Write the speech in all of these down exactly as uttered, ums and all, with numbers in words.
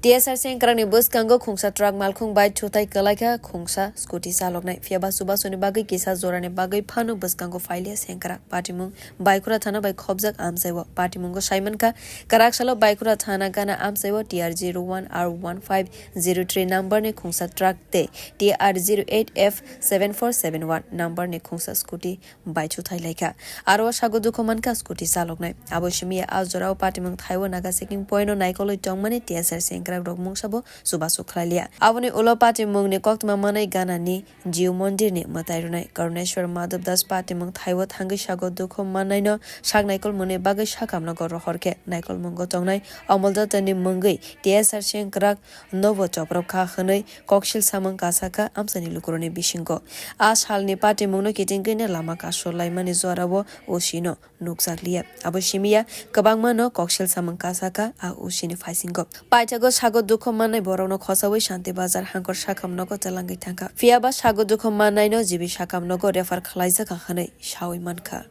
T S R Sengkrakni bwskango khungsa truck malkhung bai thutai kwlaikha khungsa scooty chaloknai. Phiyaba chubasuni bagwi kisa jorani bagwi phano bwskango phailiya Sengkrak. Patimung Baikura thana bai khobjak amchaiwo. Patimungo saimankha, kwraksalo Baikura thana gana amchaiwo T R zero one R one five zero three number ni khungsa truck tei T R zero eight F seven four seven one number ni khungsa scooty bai thutai laikha. Aro o sago dukhu mankha scooty chaloknai. Abo simiya a jorao patimung thaiwo Naga checking point o naikolwi tongmani T S R Sengkrak rok mungsabo chubachu khlailiya. Aboni ulo patimungni koktwma manwi ganani Jiu mondirni mwtai rwnai Karuneshwar Madhav Das patimung thaiwo thangwi sago dukhu mannaino sak naikolmungni bagwi sakamnogo rohor khe naikolmungo tongnai Amol Dattani mungwi T S R Sengkrak nobo choprok kha hwnwi koksil samung kasa kha amchaini lukurokni bisingo. A salni patimungno kitingwino lama kasur laimani jorao O C no nukjakliya. Abo simiya kwbangmano koksil samung kasa kha a O C ni phaisingo. Paithago sago dukhu mannai borokno khosawi Shanti Bazar hangkor sakam nogo twlangwi thangkha. Phiyaba sago dukhu mannaino G B sakam nogo refer khlaijak kha hwnwi sawi mankha.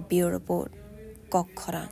Bureau Report, Kokkhorang.